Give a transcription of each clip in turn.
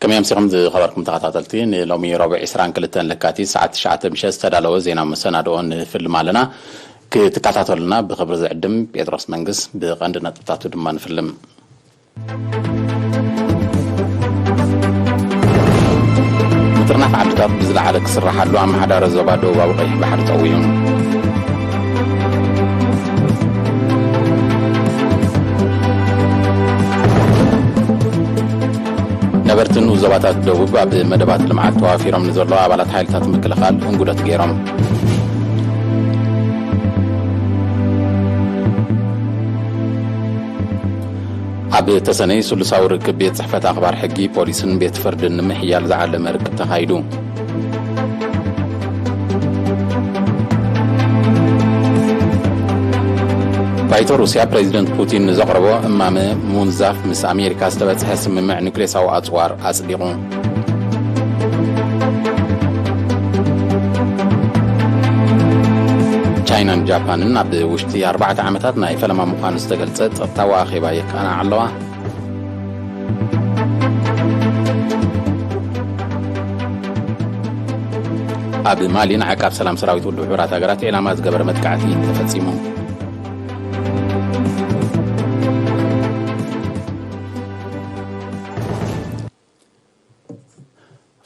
ከመይ ኣምሲኹም ዝኸበርኩም ተኸታተልቲ፣ ንሎሚ ረቡዕ ዕስራን ክልተን ለካቲት ሰዓት ትሽዓተ ምሸት ዝተዳለወ ዜና መሰናድኦ ንፍልም ኣለና። ክትከታተሉና ብኽብሪ ዝዕድም ጴጥሮስ መንግስ። ብቐንዲ ነጥብታቱ ድማ ንፍልም። ምጥርናፍ ዓድታት ብዝለዓለ ክስራሓሉ ኣመሓዳሪ ዞባ ደቡባዊ ቀይሕ ባሕሪ ጸዊዑ። ነበርቲ ንኡስ ዞባታት ደቡብ ኣብ መደባት ልምዓት ተዋፊሮም ንዘለዉ ኣባላት ሓይልታት ምክልኻል እንጉዶት ገይሮም። ኣብ ተሰነይ ስሉሳዊ ርክብ ቤት ጽሕፈት ኣኽባር ሕጊ፣ ፖሊስን ቤት ፍርድን ንምሕያል ዝዓለመ ርክብ ተኻይዱ። ባይቶ ሩስያ ፕሬዚደንት ፑቲን ንዘቕረቦ እማመ ሙንዛፍ ምስ ኣሜሪካ ዝተበጽሐ ስምምዕ ኒውክሌሳዊ ኣጽዋር ኣጽዲቑ። ቻይናን ጃፓንን ኣብ ውሽጢ ኣርባዕተ ዓመታት ናይ ፈለማ ምዃኑ ዝተገልጸ ጸጥታዊ ኣኼባ የቃንዓ ኣለዋ። ኣብ ማሊ ንዓቃብ ሰላም ሰራዊት ውድብ ሕቡራት ሃገራት ዒላማ ዝገበረ መጥቃዕቲ ተፈጺሙ።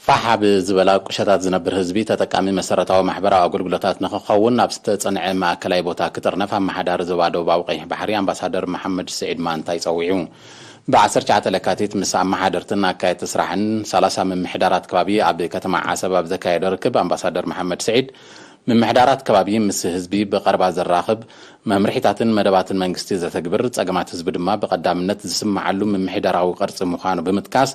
ፋሕ ኣብ ዝበላ ቁሸታት ዝነብር ህዝቢ ተጠቃሚ መሰረታዊ ማሕበራዊ ኣገልግሎታት ንክኸውን ናብ ዝተጸንዐ ማእከላይ ቦታ ክጥርነፍ ኣመሓዳሪ ዞባ ደቡባዊ ቀይሕ ባሕሪ ኣምባሳደር መሓመድ ስዒድ ማንታይ ጸዊዑ። ብ ዓሰርተ ትሽዓተ ለካቲት ምስ ኣመሓደርትን ኣካየድቲ ስራሕን ሰላሳ ምምሕዳራት ከባቢ ኣብ ከተማ ዓሰብ ኣብ ዘካየዶ ርክብ ኣምባሳደር መሓመድ ስዒድ ምምሕዳራት ከባቢ ምስ ህዝቢ ብቐረባ ዘራኽብ፣ መምርሒታትን መደባትን መንግስቲ ዘተግብር፣ ጸገማት ህዝቢ ድማ ብቐዳምነት ዝስምዓሉ ምምሕዳራዊ ቅርጺ ምዃኑ ብምጥቃስ፣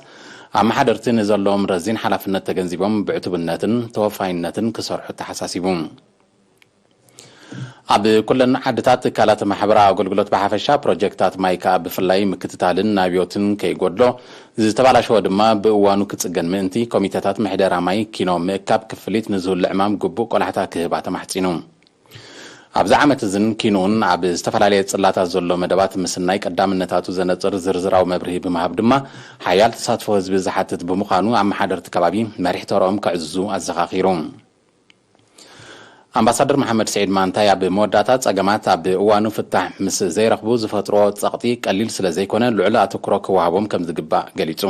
ኣመሓደርቲ ንዘለዎም ረዚን ሓላፍነት ተገንዚቦም ብዕቱብነትን ተወፋይነትን ክሰርሑ ተሓሳሲቡ። ኣብ ኩለን ዓድታት ትካላት ማሕበራዊ ኣገልግሎት ብሓፈሻ፣ ፕሮጀክታት ማይ ከኣ ብፍላይ ምክትታልን ናብዮትን ከይጎድሎ፣ ዝተባላሸወ ድማ ብእዋኑ ክጽገን ምእንቲ ኮሚተታት ምሕደራ ማይ ኪኖ ምእካብ ክፍሊት ንዝህሉ ዕማም ግቡእ ቆላሕታ ክህባ ተማሕጺኑ። ኣብዚ ዓመት እዝን ኪኖን ኣብ ዝተፈላለየ ጽላታት ዘሎ መደባት ምስናይ ቀዳምነታቱ ዘነጽር ዝርዝራዊ መብርሂ ብምሃብ ድማ፣ ሓያል ተሳትፎ ህዝቢ ዝሓትት ብምዃኑ፣ ኣመሓደርቲ ከባቢ መሪሕ ተረኦም ከዕዝዙ ኣዘኻኺሩ። ኣምባሳደር መሓመድ ስዒድ ማንታይ ኣብ መወዳእታ፣ ጸገማት ኣብ እዋኑ ፍታሕ ምስ ዘይረኽቡ ዝፈጥሮ ጸቕጢ ቀሊል ስለ ዘይኮነ፣ ልዑል ኣተኩሮ ክወሃቦም ከም ዝግባእ ገሊጹ።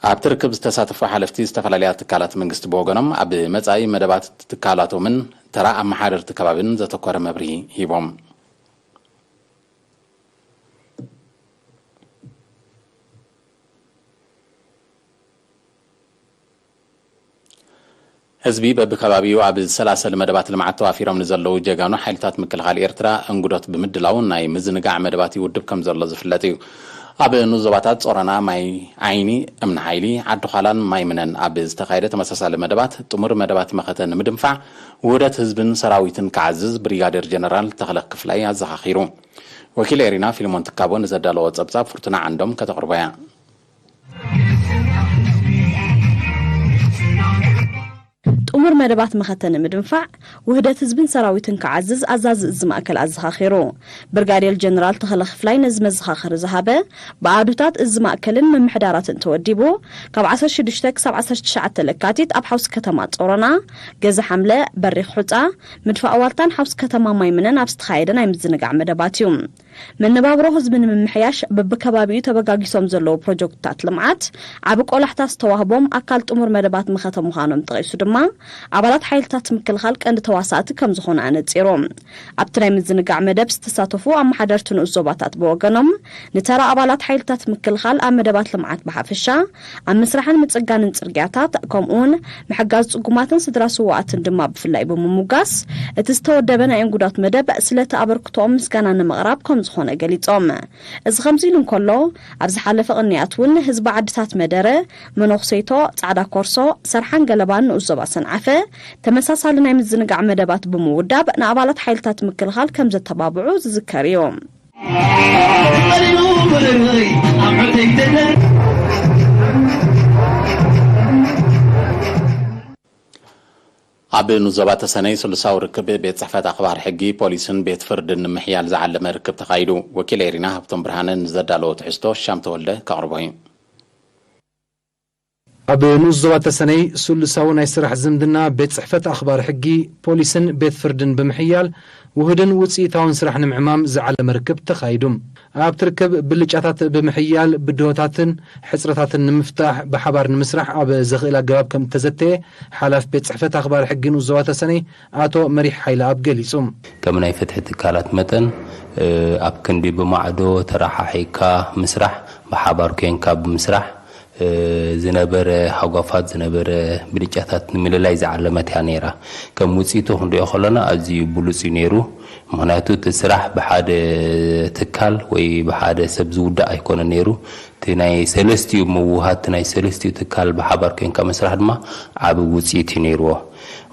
ኣብቲ ርክብ ዝተሳተፉ ሓለፍቲ ዝተፈላለያ ትካላት መንግስቲ ብወገኖም፣ ኣብ መጻኢ መደባት ትካላቶምን ተራ ኣመሓደርቲ ከባብን ዘተኮረ መብርሂ ሂቦም። ህዝቢ በብከባቢኡ ኣብ ዝሰላሰል መደባት ልምዓት ተዋፊሮም ንዘለዉ ጀጋኑ ሓይልታት ምክልኻል ኤርትራ እንግዶት ብምድላው፣ ናይ ምዝንጋዕ መደባት ይውድብ ከም ዘሎ ዝፍለጥ እዩ። ኣብ ንኡስ ዞባታት ጾሮና፣ ማይ ዓይኒ፣ እምኒ ሓይሊ፣ ዓዲ ዃላን ማይ ምነን ኣብ ዝተኻየደ ተመሳሳሊ መደባት፣ ጥሙር መደባት መኸተ ንምድንፋዕ ውህደት ህዝብን ሰራዊትን ክዓዝዝ ብሪጋዴር ጀነራል ተኽለ ክፍላይ ኣዘኻኺሩ። ወኪል ኤሪና ፊልሞን ትካቦ ንዘዳለዎ ጸብጻብ ፍርቱና ዓንዶም ከተቕርቦ እያ። ጥሙር መደባት መኸተ ንምድንፋዕ፣ ውህደት ህዝብን ሰራዊትን ክዓዝዝ ኣዛዚ እዚ ማእከል ኣዘኻኺሩ። ብርጋዴር ጀነራል ተኸለ ክፍላይ ነዚ መዘኻኸሪ ዝሃበ፣ ብኣሃዱታት እዚ ማእከልን ምምሕዳራትን ተወዲቡ፣ ካብ ዓሰርተ ሽዱሽተ ክሳብ ዓሰርተ ትሽዓተ ለካቲት ኣብ ሓውሲ ከተማ ጾሮና፣ ገዛ ሓምለ፣ በሪኽ ሑጻ፣ ምድፋእ ዋልታን ሓውሲ ከተማ ማይ ምነን ኣብ ዝተኻየደ ናይ ምዝንጋዕ መደባት እዩ። መነባብሮ ህዝቢ ንምምሕያሽ በብከባቢኡ ተበጋጊሶም ዘለዉ ፕሮጀክትታት ልምዓት ዓቢ ቆላሕታ ዝተዋህቦም ኣካል ጥሙር መደባት መኸተ ምዃኖም ጠቒሱ ድማ፣ ኣባላት ሓይልታት ምክልኻል ቀንዲ ተዋሳእቲ ከም ዝኾኑ ኣነጺሩ። ኣብቲ ናይ ምዝንጋዕ መደብ ዝተሳተፉ ኣመሓደርቲ ንኡስ ዞባታት ብወገኖም፣ ንተራ ኣባላት ሓይልታት ምክልኻል ኣብ መደባት ልምዓት ብሓፈሻ፣ ኣብ ምስራሕን ምጽጋንን ጽርግያታት፣ ከምኡውን ምሕጋዝ ጽጉማትን ስድራ ስዉኣትን ድማ ብፍላይ ብምሙጋስ፣ እቲ ዝተወደበ ናይ እንጉዳት መደብ ስለቲ ኣበርክቶኦም ምስጋና ንምቕራብ ከም ዝኾነ ገሊጾም። እዚ ከምዚ ኢሉ እንከሎ፣ ኣብ ዝሓለፈ ቅንያት እውን ህዝቢ ዓድታት መደረ፣ መነኹሰይቶ፣ ጻዕዳ ኮርሶ፣ ሰርሓን ገለባን ንኡስ ዞባ ሰንዓፈ ተመሳሳሊ ናይ ምዝንጋዕ መደባት ብምውዳብ ንኣባላት ሓይልታት ምክልኻል ከም ዘተባብዑ ዝዝከር እዩ። ኣብ ንኡስ ዞባ ተሰነይ ስሉሳዊ ርክብ ቤት ጽሕፈት ኣኽባር ሕጊ፣ ፖሊስን ቤት ፍርድን ንምሕያል ዝዓለመ ርክብ ተኻይዱ። ወኪል ኤሪና ሃብቶም ብርሃነ ንዘዳለዎ ትሕዝቶ ሻም ተወልደ ከቕርቦ እዩ። ኣብ ንኡስ ዞባ ተሰነይ ስሉሳዊ ናይ ስራሕ ዝምድና ቤት ጽሕፈት ኣኽባሪ ሕጊ፣ ፖሊስን ቤት ፍርድን ብምሕያል ውሁድን ውጽኢታውን ስራሕ ንምዕማም ዝዓለመ ርክብ ተኻይዱ። ኣብቲ ርክብ ብልጫታት ብምሕያል ብድሆታትን ሕጽረታትን ንምፍታሕ ብሓባር ንምስራሕ ኣብ ዘኽእል ኣገባብ ከም እተዘተየ ሓላፊ ቤት ጽሕፈት ኣኽባሪ ሕጊ ንኡስ ዞባ ተሰነይ ኣቶ መሪሕ ሓይለኣብ ገሊጹ። ከም ናይ ፍትሒ ትካላት መጠን ኣብ ክንዲ ብማዕዶ ተረሓሒካ ምስራሕ፣ ብሓባር ኮንካ ብምስራሕ ዝነበረ ሃጓፋት፣ ዝነበረ ብልጫታት ንምልላይ ዝዓለመት እያ ነይራ። ከም ውፅኢቱ ክንሪኦ ከለና ኣዝዩ ብሉፅ እዩ ነይሩ። ምክንያቱ እቲ ስራሕ ብሓደ ትካል ወይ ብሓደ ሰብ ዝውዳእ ኣይኮነ ነይሩ። እቲ ናይ ሰለስቲኡ ምውሃት፣ ናይ ሰለስቲኡ ትካል ብሓባር ኮንካ ምስራሕ ድማ ዓብ ውፅኢት እዩ ነይርዎ።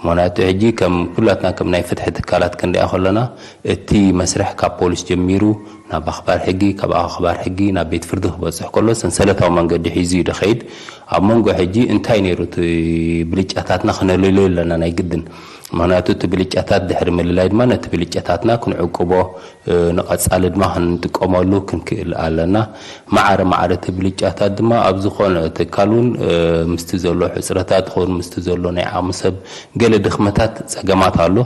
ምክንያቱ ሕጂ ከም ኩላትና ከም ናይ ፍትሒ ትካላት ክንሪኣ ከለና እቲ መስርሕ ካብ ፖሊስ ጀሚሩ ናብ ኣኽባር ሕጊ፣ ካብ ኣኽባር ሕጊ ናብ ቤት ፍርዲ ክበፅሕ ከሎ ሰንሰለታዊ መንገዲ ሒዙ እዩ ዝኸይድ። ኣብ መንጎ ሕጂ እንታይ ነይሩ እቲ ብልጫታትና ክነለልዮ ኣለና ናይ ግድን። ምክንያቱ እቲ ብልጫታት ድሕሪ ምልላይ ድማ ነቲ ብልጫታትና ክንዕቅቦ፣ ንቐፃሊ ድማ ክንጥቀመሉ ክንክእል ኣለና። ማዕረ ማዕረ እቲ ብልጫታት ድማ ኣብ ዝኾነ ትካል እውን ምስቲ ዘሎ ሕፅረታት ይኹን ምስቲ ዘሎ ናይ ዓቕሚ ሰብ ገለ ድኽመታት፣ ፀገማት ኣሎ።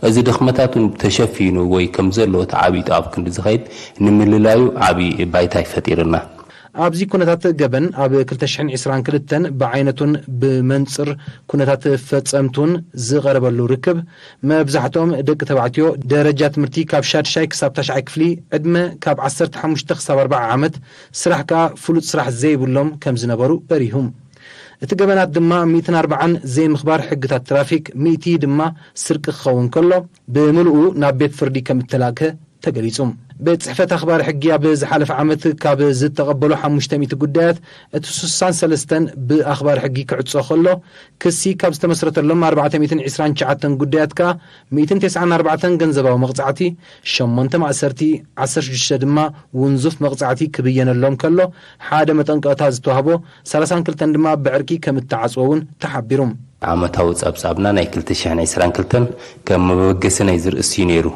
እዚ ድኽመታት እውን ተሸፊኑ ወይ ከም ዘለዎ ተዓቢጡ ኣብ ክንዲ ዝኸይድ ንምልላዩ ዓብዪ ባይታ ይፈጢርና። ኣብዚ ኩነታት ገበን ኣብ ክልተ ሽሕን ዕስራን ክልተን ብዓይነቱን ብመንጽር ኩነታት ፈጸምቱን ዝቐረበሉ ርክብ፣ መብዛሕትኦም ደቂ ተባዕትዮ፣ ደረጃ ትምህርቲ ካብ ሻድሻይ ክሳብ ታሽዓይ ክፍሊ፣ ዕድመ ካብ ዓሰርተ ሓሙሽተ ክሳብ ኣርብዓ ዓመት፣ ስራሕ ከኣ ፍሉጥ ስራሕ ዘይብሎም ከም ዝነበሩ በሪሁ። እቲ ገበናት ድማ ሚእትን ኣርብዓን ዘይምኽባር ሕግታት ትራፊክ፣ ሚእቲ ድማ ስርቂ ክኸውን ከሎ፣ ብምልኡ ናብ ቤት ፍርዲ ከም እተላእከ ተገሊጹ። ቤት ጽሕፈት ኣኽባሪ ሕጊ ኣብ ዝሓለፈ ዓመት ካብ ዝተቐበሎ ሓሙሽተ ሚእቲ ጉዳያት፣ እቲ ስሳን ሰለስተን ብኣኽባሪ ሕጊ ክዕጾ ከሎ፣ ክሲ ካብ ዝተመስረተሎም ኣርባዕተ ሚእትን ዕስራን ትሽዓተን ጉዳያት ከኣ፣ ሚእትን ተስዓን ኣርባዕተን ገንዘባዊ መቕጻዕቲ፣ ሸሞንተ ማእሰርቲ፣ ዓሰርተ ሽዱሽተ ድማ ውንዙፍ መቕጻዕቲ ክብየነሎም ከሎ፣ ሓደ መጠንቀቕታ ዝተዋህቦ ሰላሳን ክልተን ድማ ብዕርቂ ከም እተዓጽወ እውን ተሓቢሩ። ዓመታዊ ጸብጻብና ናይ ክልተ ሽሕን ዕስራን ክልተን ከም መበገሲ ናይ ዝርእስ እዩ ነይሩ።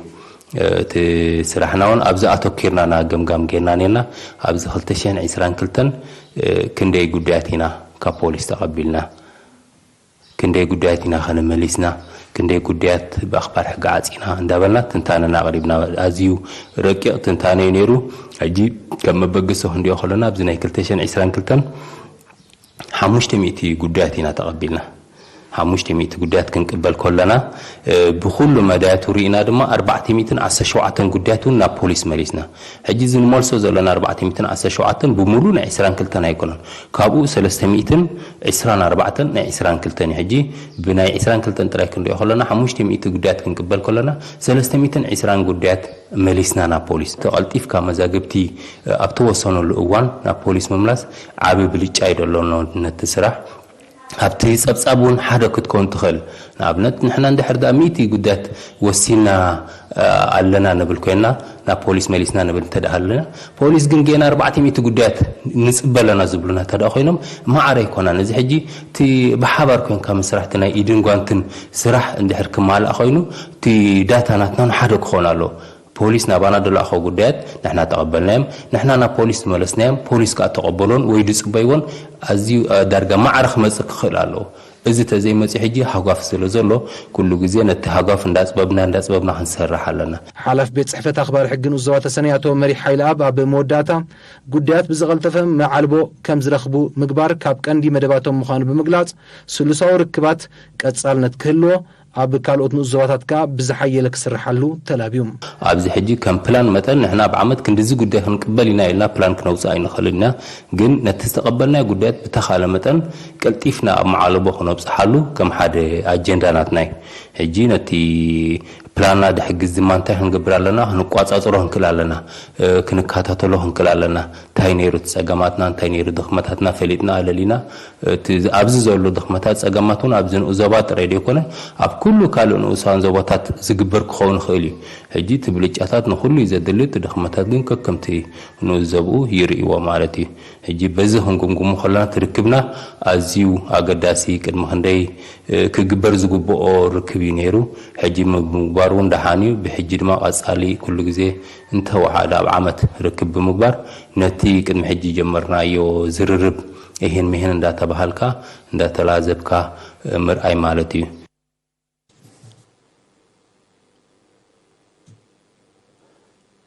እቲ ስራሕና እውን ኣብዚ ኣተኪርና ኢና ገምጋም ጌርና ነርና። ኣብዚ ክልተ ሽሕን ዕስራን ክልተን ክንደይ ጉዳያት ኢና ካብ ፖሊስ ተቐቢልና፣ ክንደይ ጉዳያት ኢና ከነመሊስና፣ ክንደይ ጉዳያት ብኣኽባር ሕጊ ዓጺና እንዳበልና ትንታነና ኣቕሪብና። ኣዝዩ ረቂቕ ትንታነ እዩ ነይሩ። ሕጂ ከም መበገሲ ክንሪኦ ከለና ኣብዚ ናይ ክልተ ሽሕን ዕስራን ክልተን ሓሙሽተ ሚእቲ ጉዳያት ኢና ተቐቢልና። ሓሙሽተ ሚእቲ ጉዳያት ክንቅበል ከለና፣ እ፣ ብኹሉ መዳያቱ ርኢና ድማ ኣርባዕተ ሚእትን ዓሰርተ ሸውዓተን ጉዳያት እውን ናብ ፖሊስ መሊስና። ሕጂ እዚ ንመልሶ ዘለና ኣርባዕተ ሚእትን ዓሰርተ ሸውዓተን ብምሉእ ናይ ዕስራን ክልተን ኣይኮነን። ካብኡ ሰለስተ ሚእትን ዕስራን ኣርባዕተን ናይ ዕስራን ክልተን እዩ። ሕጂ ብናይ ዕስራን ክልተን ጥራይ ክንሪኦ ከለና ሓሙሽተ ሚእቲ ጉዳያት ክንቅበል ከለና ሰለስተ ሚእትን ዕስራን ጉዳያት መሊስና ናብ ፖሊስ። ተቐልጢፍካ መዛግብቲ ኣብ ተወሰነሉ እዋን ናብ ፖሊስ ምምላስ ዓቢ ብልጫ እዩ ደሎ ነቲ ስራሕ። ኣብቲ ጸብጻብ እውን ሓደ ክትከውን ትኽእል። ንኣብነት ንሕና እንድሕር ደኣ ሚእቲ ጉዳያት ወሲንና ኣለና ንብል ኮይንና ናብ ፖሊስ መሊስና ንብል እንተ ደኣ ኣለና፣ ፖሊስ ግን ጌና ኣርባዕተ ሚእቲ ጉዳያት ንጽበ ኣለና ዝብሉና እንተ ደኣ ኮይኖም ማዕረ ኣይኮናን። እዚ ሕጂ እቲ ብሓባር ኮይንካ ምስራሕ፣ እቲ ናይ ኢድን ጓንትን ስራሕ እንድሕር ክማላእ ኮይኑ፣ እቲ ዳታ ናትና ንሓደ ክኾን ኣለዎ። ፖሊስ ናባና ዝለኣኾ ጉዳያት ንሕና ተቐበልናዮም፣ ንሕና ናብ ፖሊስ ዝመለስናዮም፣ ፖሊስ ከኣ ተቐበሎን ወይ ዝጽበይዎን ኣዝዩ፣ እ፣ ዳርጋ ማዕረ ክመጽእ ክኽእል ኣለዎ። እዚ ተዘይመጽእ ሕጂ ሃጓፍ ስለ ዘሎ፣ ኩሉ ግዜ ነቲ ሃጓፍ እንዳጽበብና፣ እንዳጽበብና ክንሰርሕ ኣለና። ሓላፊ ቤት ጽሕፈት ኣኽባሪ ሕጊ ንኡስ ዞባ ተሰነይ ኣቶ መሪሕ ሓይለኣብ ኣብ መወዳእታ፣ ጉዳያት ብዝቐልጠፈ መዓልቦ ከም ዝረኽቡ ምግባር ካብ ቀንዲ መደባቶም ምዃኑ ብምግላጽ፣ ስሉሳዊ ርክባት ቀጻልነት ክህልዎ፣ ኣብ ካልኦት ንኡስ ዞባታት ከኣ ብዝሓየለ ክስርሓሉ ተላብዩ። ኣብዚ ሕጂ ከም ፕላን መጠን ንሕና ኣብ ዓመት ክንድዚ ጉዳይ ክንቅበል ኢና ኢልና ፕላን ክነውጽእ ኣይንኽእልን ኢና። ግን ነቲ ዝተቐበልናዮ ጉዳያት ብተኻለ መጠን ቀልጢፍና ኣብ መዓለቦ ክነብጽሓሉ ከም ሓደ ኣጀንዳ ናትና እዩ። ሕጂ ነቲ ፕላንና ድሕግዝ ድማ እንታይ ክንገብር ኣለና? ክንቋጻጽሮ ክንክእል ኣለና። እ፣ ክንከታተሎ ክንክእል ኣለና። እንታይ ነይሩ እቲ ጸገማትና፣ እንታይ ነይሩ ድኽመታትና ፈሊጥና ኣለሊና፣ እቲ ኣብዚ ዘሎ ድኽመታት ጸገማት እውን ኣብዚ ንኡስ ዞባ ጥራይ ዘይኮነ ኣብ ኩሉ ካልእ ንኡሳን ዞባታት ዝግበር ክኸውን ይኽእል እዩ። ሕጂ እቲ ብልጫታት ንኹሉ እዩ ዘድሊ፣ እቲ ድኽመታት ግን ከከምቲ ንኡስ ዞብኡ ይርእይዎ ማለት እዩ። ሕጂ በዚ ክንግምግሞ ከለና እቲ ርክብና ኣዝዩ ኣገዳሲ፣ ቅድሚ ክንደይ፣ እ፣ ክግበር ዝግብኦ ርክብ እዩ ነይሩ። ሕጂ ምግባሩ እውን ደሓን እዩ። ብሕጂ ድማ ቀጻሊ ኩሉ ግዜ እንተወሓደ ኣብ ዓመት ርክብ ብምግባር ነቲ ቅድሚ ሕጂ ጀመርናዮ ዝርርብ ይህን ሚህን እንዳተባሃልካ እንዳተላዘብካ ምርኣይ ማለት እዩ።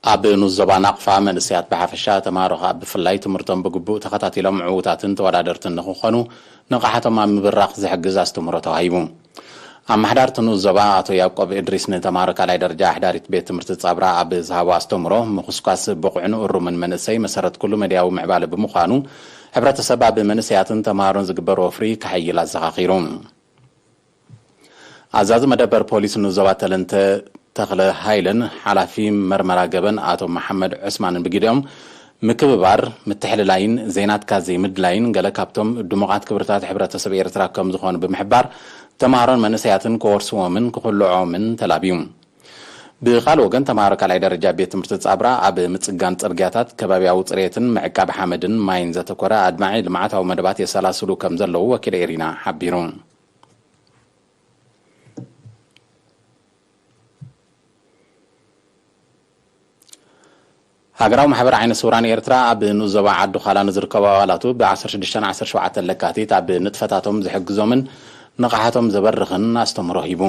ኣብ ንኡስ ዞባ ናቕፋ መንእሰያት ብሓፈሻ፣ ተምሃሮ ከኣ ብፍላይ ትምህርቶም ብግቡእ ተኸታቲሎም ዕዉታትን ተወዳደርትን ንኽኾኑ ንቕሓቶም ኣብ ምብራኽ ዝሕግዝ ኣስተምህሮ ተዋሂቡ። ኣመሓዳርቲ ንኡስ ዞባ ኣቶ ያዕቆብ እድሪስ ንተምሃሮ ካልኣይ ደረጃ ኣሕዳሪት ቤት ትምህርቲ ጻብራ ኣብ ዝሃቦ ኣስተምህሮ፣ ምኹስኳስ ብቑዕን እሩምን መንእሰይ መሰረት ኩሉ መድያዊ ምዕባለ ብምዃኑ፣ ሕብረተሰብ ኣብ መንእሰያትን ተምሃሮን ዝግበር ወፍሪ ከሐይል ኣዘኻኺሩ። ኣዛዚ መደበር ፖሊስ ንዞባ ተለንተ ተኽለ ሃይለን ሓላፊ መርመራ ገበን ኣቶ መሓመድ ዑስማንን ብግዲኦም፣ ምክብባር፣ ምትሕልላይን ዘይናትካ ዘይምድላይን ገለ ካብቶም ድሙቓት ክብርታት ሕብረተሰብ ኤርትራ ከም ዝኾኑ ብምሕባር፣ ተምሃሮን መንእሰያትን ክወርስዎምን ክኹልዖምን ተላብዩ። ብኻልእ ወገን፣ ተምሃሮ ካልኣይ ደረጃ ቤት ትምህርቲ ጻብራ ኣብ ምጽጋን ጽርግያታት፣ ከባብያዊ ጽሬትን ምዕቃብ ሓመድን ማይን ዘተኮረ ኣድማዒ ልምዓታዊ መደባት የሰላስሉ ከም ዘለዉ ወኪል ኤሪና ሓቢሩ። ሃገራዊ ማሕበር ዓይነ ስውራን ኤርትራ ኣብ ንኡስ ዞባ ዓዲ ዃላ ንዝርከቡ ኣባላቱ ብ ዓሰርተ ሽዱሽተ ዓሰርተ ሸውዓተ ለካቲት ኣብ ንጥፈታቶም ዝሕግዞምን ንቕሓቶም ዘበርኽን ኣስተምህሮ ሂቡ።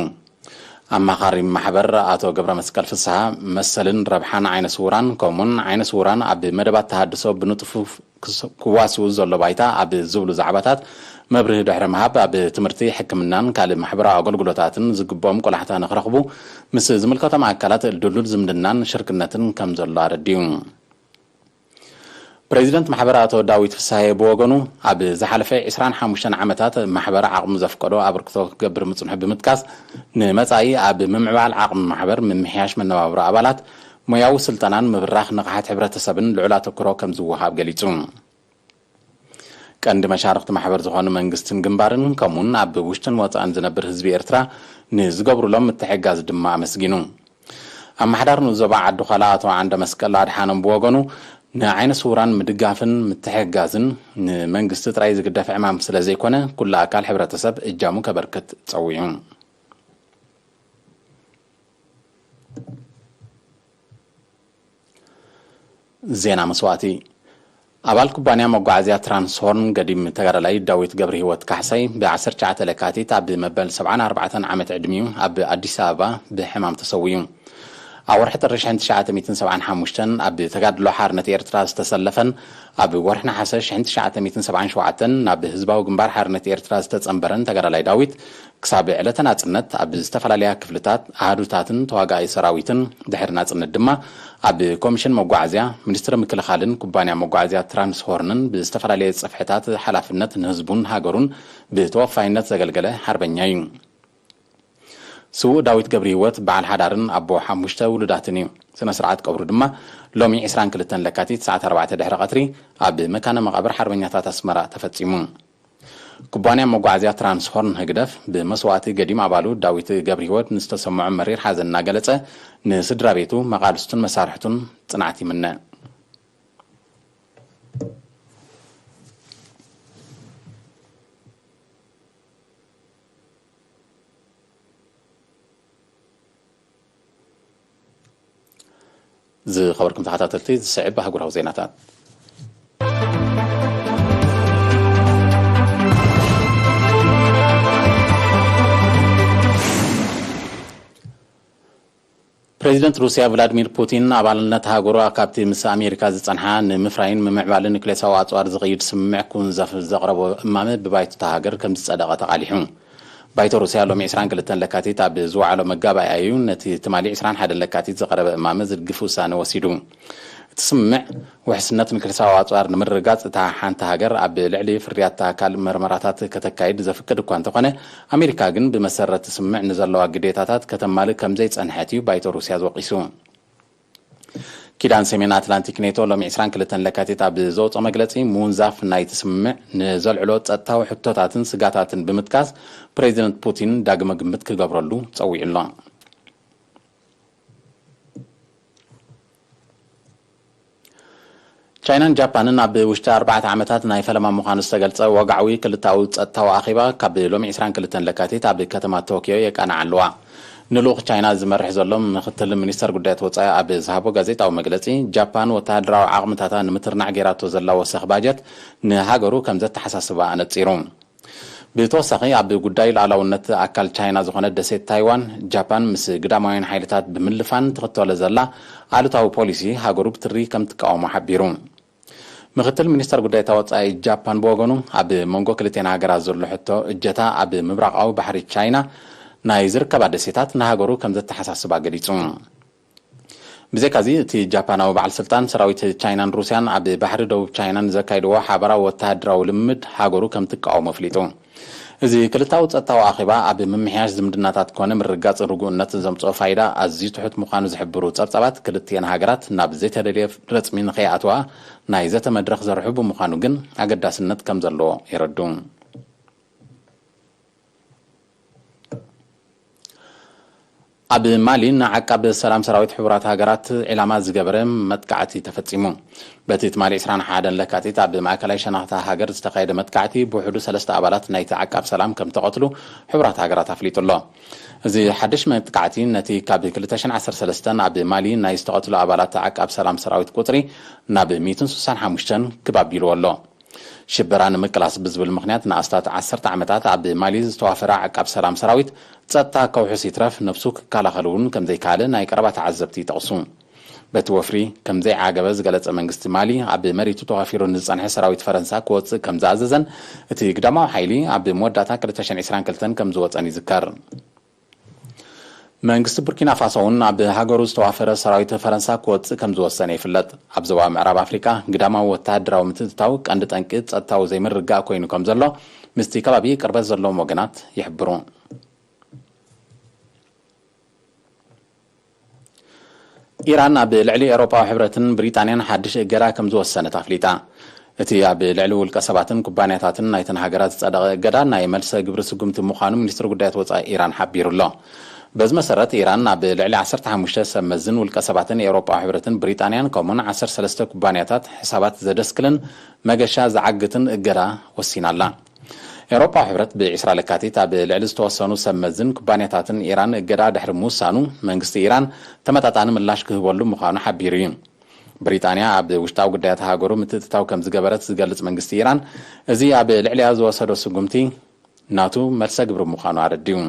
ኣማኻሪ ማሕበር ኣቶ ገብረ መስቀል ፍስሃ፣ መሰልን ረብሓን ዓይነ ስውራን ከምኡን ዓይነ ስውራን ኣብ መደባት ተሃድሶ ብንጡፍ ክስ-፣ ክዋስኡ ዘሎ ባይታ ኣብ ዝብሉ ዛዕባታት መብርሂ ድሕሪ ምሃብ፣ ኣብ ትምህርቲ፣ ሕክምናን ካልእ ማሕበራዊ ኣገልግሎታትን ዝግብኦም ቆላሕታ ንኽረኽቡ ምስ ዝምልከቶም ኣካላት ድልዱል ዝምድናን ሽርክነትን ከም ዘሎ ኣረዲኡ። ፕሬዚደንት ማሕበር ኣቶ ዳዊት ፍስሃየ ብወገኑ፣ ኣብ ዝሓለፈ ዕስራን ሓሙሽተን ዓመታት ማሕበር ዓቕሙ ዘፍቀዶ ኣበርክቶ ክገብር ምጽንሑ ብምጥቃስ፣ ንመጻኢ ኣብ ምምዕባል ዓቕሚ ማሕበር፣ ምምሕያሽ መነባብሮ ኣባላት፣ ሞያዊ ስልጠናን ምብራኽ ንቕሓት ሕብረተሰብን ልዑል ኣተኩሮ ከም ዝወሃብ ገሊጹ። ቀንዲ መሻርኽቲ ማሕበር ዝኾኑ መንግስትን ግንባርን፣ ከምኡውን ኣብ ውሽጥን ወጻእን ዝነብር ህዝቢ ኤርትራ ንዝገብሩሎም ምትሕግጋዝ ድማ ኣመስጊኑ። ኣመሓዳሪ ንኡስ ዞባ ዓዲ ዃላ ኣቶ ዓንደ መስቀል ኣድሓኖም ብወገኑ፣ ንዓይነ ስውራን ምድጋፍን ምትሕግጋዝን ንመንግስቲ ጥራይ ዝግደፍ ዕማም ስለ ዘይኮነ፣ ኩሉ ኣካል ሕብረተሰብ እጃሙ ከበርክት ጸዊዑ። ዜና መስዋእቲ። ኣባል ኩባንያ መጓዓዝያ ትራንስሆርን ገዲም ተጋዳላይ ዳዊት ገብረህይወት ካሕሳይ ብ ዓሰርተ ትሽዓተ ለካቲት ኣብ መበል ሰብዓን ኣርባዕተን ዓመት ዕድሚኡ ኣብ ኣዲስ ኣበባ ብሕማም ተሰዊኡ። ኣብ ወርሒ ጥሪ ሺሕ ትሽዓተ ሚእትን ሰብዓን ሓሙሽተን ኣብ ተጋድሎ ሓርነት ኤርትራ ዝተሰለፈን ኣብ ወርሒ ነሓሰ ሺሕ ትሽዓተ ሚእትን ሰብዓን ሸውዓተን ናብ ህዝባዊ ግንባር ሓርነት ኤርትራ ዝተጸንበረን ተጋዳላይ ዳዊት፣ ክሳብ ዕለተ ናጽነት ኣብ ዝተፈላለያ ክፍልታት ኣሃዱታትን ተዋጋኢ ሰራዊትን፣ ድሕሪ ናጽነት ድማ ኣብ ኮሚሽን መጓዓዝያ፣ ሚኒስትሪ ምክልኻልን ኩባንያ መጓዓዝያ ትራንስሆርንን ብዝተፈላለየ ጽፍሕታት ሓላፍነት ንህዝቡን ሃገሩን ብተወፋይነት ዘገልገለ ሓርበኛ እዩ። ስዉእ ዳዊት ገብረህይወት በዓል ሓዳርን ኣቦ ሓሙሽተ ውሉዳትን እዩ። ስነ ስርዓት ቀብሩ ድማ ሎሚ ዕስራን ክልተን ለካቲት ሰዓት ኣርባዕተ ድሕሪ ቀትሪ ኣብ መካነ መቓብር ሓርበኛታት ኣስመራ ተፈጺሙ። ኩባንያ መጓዓዝያ ትራንስሆርን ህግደፍ ብመስዋእቲ ገዲም ኣባሉ ዳዊት ገብረህይወት ንዝተሰምዖ መሪር ሓዘን እናገለጸ፣ ንስድራ ቤቱ፣ መቓልስቱን መሳርሕቱን ጽንዓት ይምነ። ዝኸበርኩም ተኸታተልቲ፣ ዝስዕብ ኣህጉራዊ ዜናታት። ፕሬዚደንት ሩስያ ቭላድሚር ፑቲን፣ ኣባልነት ሃገሩ ካብቲ ምስ ኣሜሪካ ዝጸንሓ ንምፍራይን ምምዕባልን ኒክሌሳዊ ኣጽዋር ዝቕይድ ስምምዕ ክውንዘፍ ዘቕረቦ እማመ ብባይቶ እታ ሃገር ከም ዝጸደቐ ተቓሊሑ። ባይቶ ሩስያ ሎሚ ዕስራን ክልተን ለካቲት ኣብ ዝወዓሎ መጋባእያ እዩ ነቲ ትማሊ ዕስራን ሓደን ለካቲት ዝቐረበ እማመ ዝድግፍ ውሳነ ወሲዱ። እቲ ስምምዕ፣ ውሕስነት ኒክሌሳዊ ኣጽዋር ንምርግጋጽ፣ እታ ሓንቲ ሃገር ኣብ ልዕሊ ፍርያት ኣካል መርመራታት ከተካይድ ዘፍቅድ እኳ እንተኾነ፣ ኣሜሪካ ግን ብመሰረት እቲ ስምምዕ ንዘለዋ ግዴታታት ከተማልእ ከም ዘይጸንሐት እዩ ባይቶ ሩስያ ወቒሱ። ኪዳን ሰሜን ኣትላንቲክ ኔቶ ሎሚ ዕስራን ክልተን ለካቲት ኣብ ዘውፅኦ መግለፂ፣ ምውንዛፍ ናይቲ ስምምዕ ንዘልዕሎ ፀጥታዊ ሕቶታትን ስጋታትን ብምጥቃስ፣ ፕሬዚደንት ፑቲን ዳግመ ግምት ክገብረሉ ፀዊዑ ኣሎ። ቻይናን ጃፓንን ኣብ ውሽጢ ኣርባዕተ ዓመታት ናይ ፈለማ ምዃኑ ዝተገልጸ ወግዓዊ ክልተኣዊ ጸጥታዊ ኣኼባ፣ ካብ ሎሚ ዕስራን ክልተን ለካቲት ኣብ ከተማ ቶክዮ የቃንዓ ኣለዋ። ንልኡኽ ቻይና ዝመርሕ ዘሎ ምክትል ሚኒስተር ጉዳያት ወጻኢ ኣብ ዝሃቦ ጋዜጣዊ መግለጺ፣ ጃፓን ወተሃደራዊ ዓቕምታታ ንምትርናዕ ገይራቶ ዘላ ወሰኽ ባጀት ንሃገሩ ከም ዘተሓሳስባ ኣነጺሩ። ብተወሳኺ፣ ኣብ ጉዳይ ሉዓላውነት ኣካል ቻይና ዝኾነት ደሴት ታይዋን፣ ጃፓን ምስ ግዳማውያን ሓይልታት ብምልፋን ትኽተሎ ዘላ ኣሉታዊ ፖሊሲ ሃገሩ ብትሪ ከም ትቃወሞ ሓቢሩ። ምክትል ሚኒስተር ጉዳይ ወጻኢ ጃፓን ብወገኑ፣ ኣብ መንጎ ክልቴን ሃገራት ዘሎ ሕቶ እጀታ ኣብ ምብራቓዊ ባሕሪ ቻይና ናይ ዝርከባ ደሴታት ንሃገሩ ከም ዘተሓሳስባ ገሊጹ። ብዘይካዚ፣ እቲ ጃፓናዊ በዓል ስልጣን፣ ሰራዊት ቻይናን ሩስያን ኣብ ባሕሪ ደቡብ ቻይና ንዘካይድዎ ሓባራዊ ወተሃደራዊ ልምምድ ሃገሩ ከም ትቃወሞ ኣፍሊጡ። እዚ ክልታዊ ጸጥታዊ ኣኼባ ኣብ ምምሕያሽ ዝምድናታት ኮነ ምርግጋጽ ርጉእነት ዘምጽኦ ፋይዳ ኣዝዩ ትሑት ምዃኑ ዝሕብሩ ጸብጻባት፣ ክልቲኤን ሃገራት ናብ ዘይተደልየ ረጽሚ ንኸይኣትዋ ናይ ዘተ መድረኽ ዘርሑ ብምዃኑ ግን ኣገዳስነት ከም ዘለዎ የረዱ። ኣብ ማሊ ንዓቃብ ሰላም ሰራዊት ሕቡራት ሃገራት ዒላማ ዝገበረ መጥቃዕቲ ተፈጺሙ። በቲ ትማሊ ዕስራን ሓደን ለካቲት ኣብ ማእከላይ ሸነኽታ ሃገር ዝተኻየደ መጥቃዕቲ ብውሕዱ ሰለስተ ኣባላት ናይቲ ዓቃብ ሰላም ከም ተቐትሉ ሕቡራት ሃገራት ኣፍሊጡ ኣሎ። እዚ ሓድሽ መጥቃዕቲ ነቲ ካብ ክልተ ሽሕን ዓሰርተ ሰለስተን ኣብ ማሊ ናይ ዝተቐትሉ ኣባላት ዓቃብ ሰላም ሰራዊት ቁጽሪ ናብ ሚእትን ስሳን ሓሙሽተን ክብ ኣቢልዎ ኣሎ። ሽበራ ንምቅላስ ብዝብል ምኽንያት ንኣስታት ዓሰርተ ዓመታት ኣብ ማሊ ዝተዋፈረ ዓቃብ ሰላም ሰራዊት ጸጥታ ከውሕስ ይትረፍ ነብሱ ክከላኸል እውን ከም ዘይከኣለ ናይ ቀረባ ተዓዘብቲ ይጠቕሱ። በቲ ወፍሪ ከም ዘይዓገበ ዝገለጸ መንግስቲ ማሊ፣ ኣብ መሬቱ ተዋፊሩ ንዝጸንሐ ሰራዊት ፈረንሳ ክወጽእ ከም ዝኣዘዘን እቲ ግዳማዊ ሓይሊ ኣብ መወዳእታ ክልተ ሽሕን ዕስራን ክልተን ከም ዝወጸን ይዝከር። መንግስቲ ቡርኪና ፋሶ እውን ኣብ ሃገሩ ዝተዋፈረ ሰራዊት ፈረንሳ ክወጽእ ከም ዝወሰነ ይፍለጥ። ኣብ ዞባ ምዕራብ ኣፍሪቃ ግዳማዊ ወተሃደራዊ ምትእትታው ቀንዲ ጠንቂ ጸጥታዊ ዘይምርግጋእ ኮይኑ ከም ዘሎ ምስቲ ከባቢ ቅርበት ዘለዎም ወገናት ይሕብሩ። ኢራን ኣብ ልዕሊ ኤውሮጳዊ ሕብረትን ብሪጣንያን ሓድሽ እገዳ ከም ዝወሰነት ኣፍሊጣ። እቲ ኣብ ልዕሊ ውልቀ ሰባትን ኩባንያታትን ናይተን ሃገራት ዝጸደቐ እገዳ ናይ መልሰ ግብሪ ስጉምቲ ምዃኑ ሚኒስትሪ ጉዳያት ወጻኢ ኢራን ሓቢሩ ኣሎ። በዚ መሰረት፣ ኢራን ኣብ ልዕሊ ዓሰርተ ሓሙሽተ ሰብ መዝን ውልቀ ሰባትን ኤውሮጳዊ ሕብረትን ብሪጣንያን ከምኡውን ዓሰርተ ሰለስተ ኩባንያታት ሕሳባት ዘደስክልን መገሻ ዝዓግትን እገዳ ወሲና ኣላ። ኤውሮጳዊ ሕብረት ብዕስራ ለካቲት ኣብ ልዕሊ ዝተወሰኑ ሰብ መዝን ኩባንያታትን ኢራን እገዳ ድሕሪ ምውሳኑ፣ መንግስቲ ኢራን ተመጣጣኒ ምላሽ ክህበሉ ምዃኑ ሓቢሩ እዩ። ብሪጣንያ ኣብ ውሽጣዊ ጉዳያት ሃገሩ ምትእትታው ከም ዝገበረት ዝገልጽ መንግስቲ ኢራን፣ እዚ ኣብ ልዕሊኣ ዝወሰዶ ስጉምቲ ናቱ መልሰ ግብሪ ምዃኑ ኣረዲኡ።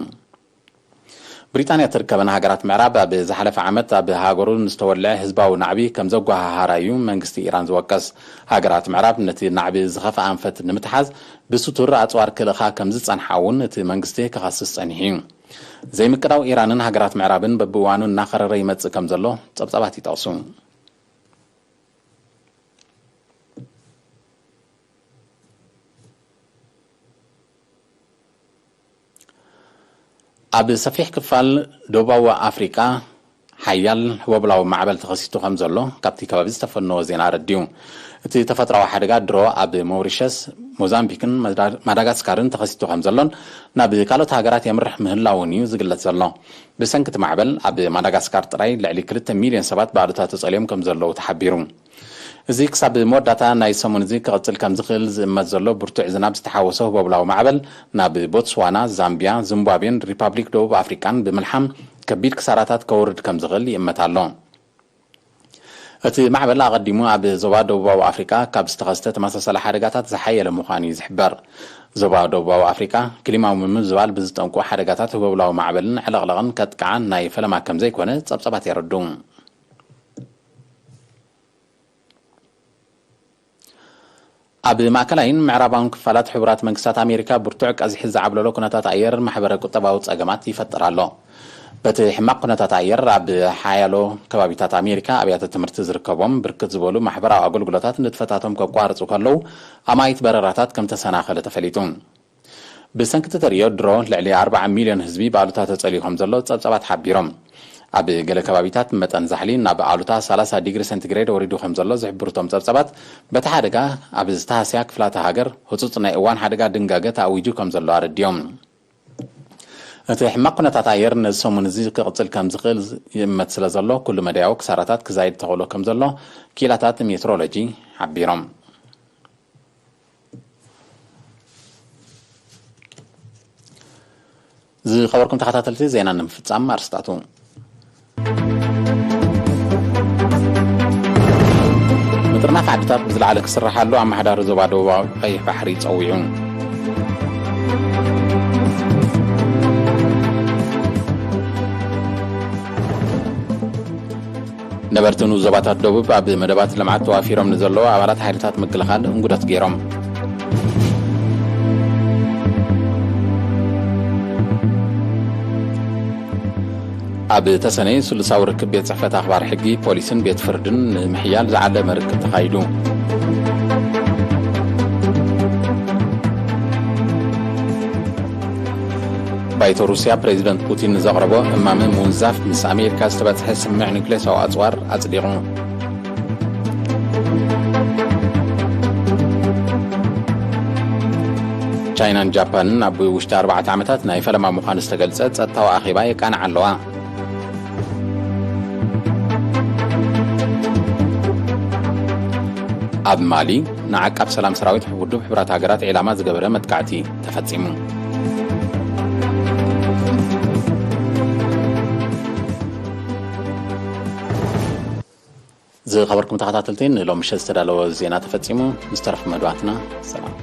ብሪጣንያ ትርከበን ሃገራት ምዕራብ ኣብ ዝሓለፈ ዓመት ኣብ ሃገሩ ንዝተወልዐ ህዝባዊ ናዕቢ ከም ዘጓሃሃራ እዩ መንግስቲ ኢራን ዝወቀስ። ሃገራት ምዕራብ ነቲ ናዕቢ ዝኸፍኣ ኣንፈት ንምትሓዝ ብስቱር ኣጽዋር ክልእኻ ከም ዝጸንሓ እውን እቲ መንግስቲ ክኸስስ ጸኒሑ እዩ። ዘይምቅዳው ኢራንን ሃገራት ምዕራብን በብእዋኑ እናኸረረ ይመጽእ ከም ዘሎ ጸብጻባት ይጠቕሱ። ኣብ ሰፊሕ ክፋል ደቡባዊ ኣፍሪቃ ሓያል ህቦብላዊ ማዕበል ተኸሲቱ ከም ዘሎ ካብቲ ከባቢ ዝተፈነወ ዜና ኣረዲኡ። እቲ ተፈጥሮኣዊ ሓደጋ ድሮ ኣብ ሞሪሸስ፣ ሞዛምቢክን ማዳ-፣ ማዳጋስካርን ተኸሲቱ ከም ዘሎን ናብ ካልኦት ሃገራት የምርሕ ምህላውን እዩ ዝግለጽ ዘሎ። ብሰንኪ እቲ ማዕበል ኣብ ማዳጋስካር ጥራይ ልዕሊ ክልተ ሚልዮን ሰባት ብኣሉታ ተጸልዮም ከም ዘለዉ ተሓቢሩ። እዚ ክሳብ መወዳእታ ናይ ሰሙን እዚ ክቕጽል ከም ዝኽእል ዝእመት ዘሎ ብርቱዕ ዝናብ ዝተሓወሶ ህቦብላዊ ማዕበል ናብ ቦትስዋና፣ ዛምቢያ፣ ዚምባብዌን ሪፓብሊክ ደቡብ ኣፍሪቃን ብምልሓም ከቢድ ክሳራታት ከውርድ ከም ዝኽእል ይእመት ኣሎ። እቲ ማዕበል ኣቐዲሙ ኣብ ዞባ ደቡባዊ ኣፍሪቃ ካብ ዝተኸስተ ተመሳሳሊ ሓደጋታት ዝሓየለ ምዃኑ እዩ ዝሕበር። ዞባ ደቡባዊ ኣፍሪቃ ክሊማዊ ምምዝባል ብዝጠንቁ ሓደጋታት ህቦብላዊ ማዕበልን ዕለቕለቕን ከጥቅዓ ናይ ፈለማ ከም ዘይኮነ ጸብጻባት የረድኡ። ኣብ ማእከላይን ምዕራባውን ክፋላት ሕቡራት መንግስታት ኣሜሪካ ብርቱዕ ቀዝሒ ዝዓብለሎ ኩነታት ኣየር ማሕበረ ቁጠባዊ ጸገማት ይፈጥር ኣሎ። በቲ ሕማቕ ኩነታት ኣየር ኣብ ሓያሎ ከባቢታት ኣሜሪካ ኣብያተ ትምህርቲ ዝርከቦም ብርክት ዝበሉ ማሕበራዊ ኣገልግሎታት ንጥፈታቶም ከቋርጹ ከለዉ ኣማኢት በረራታት ከም ተሰናኸለ ተፈሊጡ። ብሰንኪ እቲ ተርእዮ ድሮ ልዕሊ ኣርብዓ ሚልዮን ህዝቢ ብኣሉታ ተጸልዩ ከም ዘሎ ጸብጻባት ሓቢሮም። ኣብ ገለ ከባቢታት መጠን ዛሕሊ ናብ ኣሉታ ሰላሳ ዲግሪ ሴንቲግሬድ ወሪዱ ከም ዘሎ ዝሕብሩ እቶም ጸብጻባት፣ በቲ ሓደጋ ኣብ ዝተሃስያ ክፍላተ ሃገር ህጹጽ ናይ እዋን ሓደጋ ድንጋገ ተኣዊጁ ከም ዘሎ ኣረዲኦም። እቲ ሕማቕ ኩነታት ኣየር ነዚ ሰሙን እዚ ክቕጽል ከም ዝኽእል ይእመት ስለ ዘሎ፣ ኩሉ መዳያዊ ክሳራታት ክዛይድ ተኽእሎ ከም ዘሎ ክኢላታት ሜትሮሎጂ ሓቢሮም። ዝኸበርኩም ተኸታተልቲ ዜና ንምፍጻም ኣርስታቱ። ምጥርናፍ ዓድታት ብዝለዓለ ክስርሓሉ ኣመሓዳሪ ዞባ ደቡባዊ ቀይሕ ባሕሪ ጸዊዑ። ነበርቲ ንኡስ ዞባታት ደቡብ ኣብ መደባት ልምዓት ተዋፊሮም ንዘለዉ ኣባላት ሓይልታት ምክልኻል እንጉዳት ገይሮም። ኣብ ተሰነይ ስሉሳዊ ርክብ ቤት ጽሕፈት ኣኽባር ሕጊ፣ ፖሊስን ቤት ፍርድን ንምሕያል ዝዓለመ ርክብ ተኻይዱ። ባይቶ ሩስያ ፕሬዚደንት ፑቲን ንዘቕረቦ እማመ ምውንዛፍ ምስ ኣሜሪካ ዝተበጽሐ ስምምዕ ኒውክሌሳዊ ኣጽዋር ኣጽዲቑ። ቻይናን ጃፓንን ኣብ ውሽጢ ኣርባዕተ ዓመታት ናይ ፈለማ ምዃኑ ዝተገልጸ ጸጥታዊ ኣኼባ የቃንዓ ኣለዋ። ኣብ ማሊ ንዓቃብ ሰላም ሰራዊት ውድብ ሕቡራት ሃገራት ዒላማ ዝገበረ መጥቃዕቲ ተፈጺሙ። ዝኸበርኩም ተኸታተልቲ፣ ንሎም ምሸት ዝተዳለወ ዜና ተፈጺሙ። ምስ ተረፉ መደባትና ሰላም።